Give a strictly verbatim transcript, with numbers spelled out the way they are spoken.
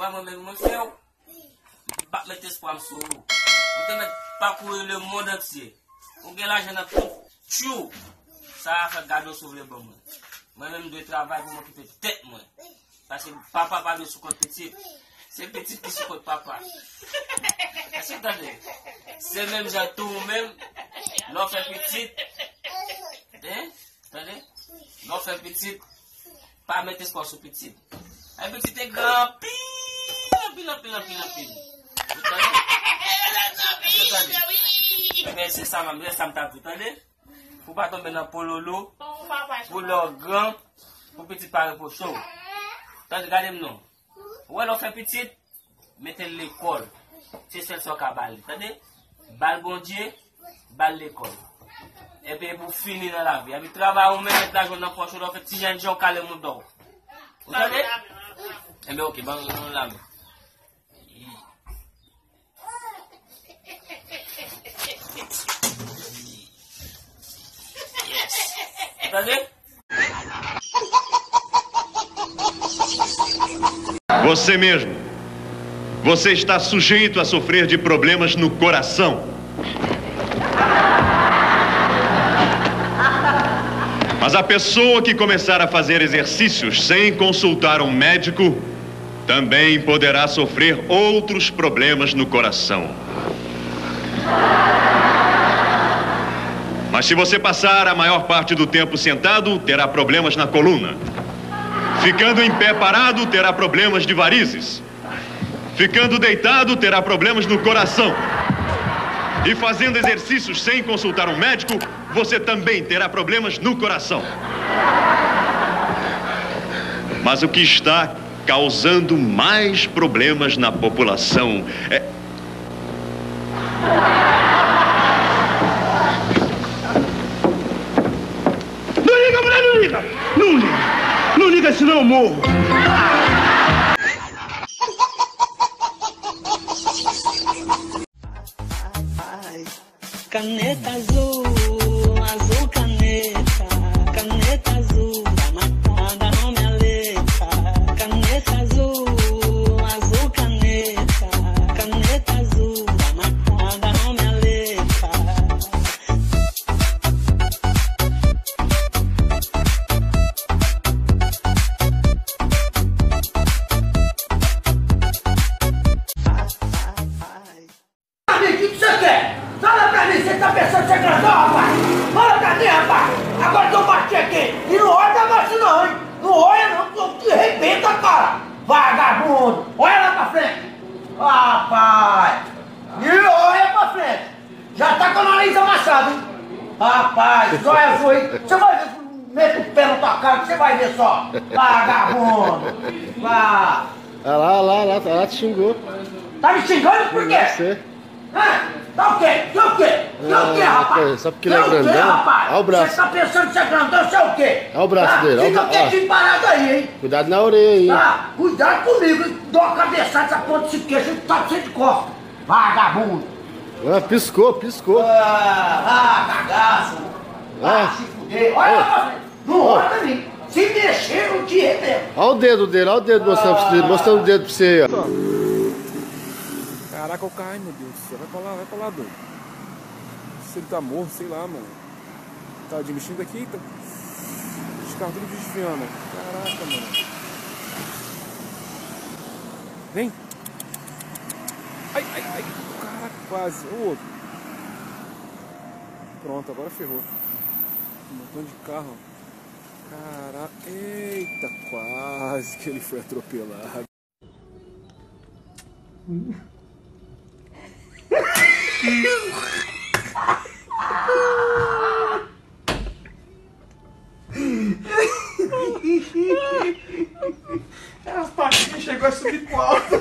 Mwen menm, mwen fè w. M p ap met espwa m sou ou. Ou te mèt pakouri lemonn antye. Ou gen lajan nan tout tchou. Sa a fè gade w si w vle ban mwen. Mwen menm, m dwe travay pou m okipe tèt mwen. Paske papa pa dwe sou kont pitit. Se pitit ki sou kont papa. Èske w tande? Se menm jan tou ou menm, lè w fè pitit. Hein? Tande? Lè w fè pitit, pa met espwa sou pitit. Ay, pitit te gran anpil, anpil, anpil, anpil, anpil. Ou tande? Ou tande? Ebyen, se sa menm, se sa m t ap di w, tande? Pou w pa tonbe nan pololo, pou lè w gran, pou pitit pa repwoche w. Tande, gade m non. Ou wè, lè w fè pitit, mete l lekòl. Se sèl sa w ka ba l, tande? Ba l Bondye, ba l lekòl. Epi pou fini nan lavi. Epi travay ou menm, met lajan nan pòch ou, lè w fè ti jènjan, ou kale mouda w. Ou tande? Ebyen, oke, ban yon lamen. Yes. Ou tande? Você mesmo. Você está sujeito a sofrer de problemas no coração. Mas a pessoa que começar a fazer exercícios sem consultar um médico também poderá sofrer outros problemas no coração. Mas se você passar a maior parte do tempo sentado, terá problemas na coluna. Ficando em pé parado, terá problemas de varizes. Ficando deitado, terá problemas no coração. E fazendo exercícios sem consultar um médico, você também terá problemas no coração. Mas o que está causando mais problemas na população é. Não liga, mulher, não liga! Não liga! Não liga, senão eu morro! Caneta azul, azul caneta, caneta azul, da matada não me aleta. Caneta azul, azul caneta, caneta azul, da matada não me aleta. Sa vle di, sèt è. Sa vle di, se ta pèsòn se grandè, apa. Sa vle di, apa. Agora que eu bati aqui. E não olha pra baixo, não, hein? Não olha, não, que eu te rebento a cara. Vagabundo. Olha lá pra frente. Rapaz. E olha pra frente. Já tá com o nariz amassado, hein? Rapaz, olha, foi. Você vai ver, mete o pé na tua cara que você vai ver só. Vagabundo. Vá. Olha lá, olha lá, olha lá, te xingou. Tá me xingando por quê? Você. Hã? Tá o quê? Tá o quê? Tá o quê, rapaz? Rapaz, sabe que ele é grandão? Tá o quê, rapaz? Olha o braço. Você tá pensando que você é grandão, você é o quê? Olha o braço dele, olha o bra-, ó. Fica quietinho parado aí, hein? Cuidado na orelha, hein? Tá? Cuidado comigo. Dou uma cabeçada, essa ponta de queixo, tá cheio de costa. Vagabundo. Ah, piscou, piscou. Ah, ah, cagaço. Ah, se fuder. Olha lá pra frente. Não olha pra mim. Se mexer, eu te rebento. Olha o dedo dele, olha o dedo mostrando pra você, mostrando o dedo pra você aí, ó. Caraca, o cara, ai meu Deus do céu, vai pra lá, vai pra lá, doido. Se ele tá morto, sei lá, mano. Tá de bichinho daqui, eita. Os caras tudo desviando. Caraca, mano. Vem. Ai, ai, ai. Caraca, quase. O outro. Pronto, agora ferrou. Um montão de carro. Caraca. Eita, quase que ele foi atropelado. As patinhas chegou a subir pro alto.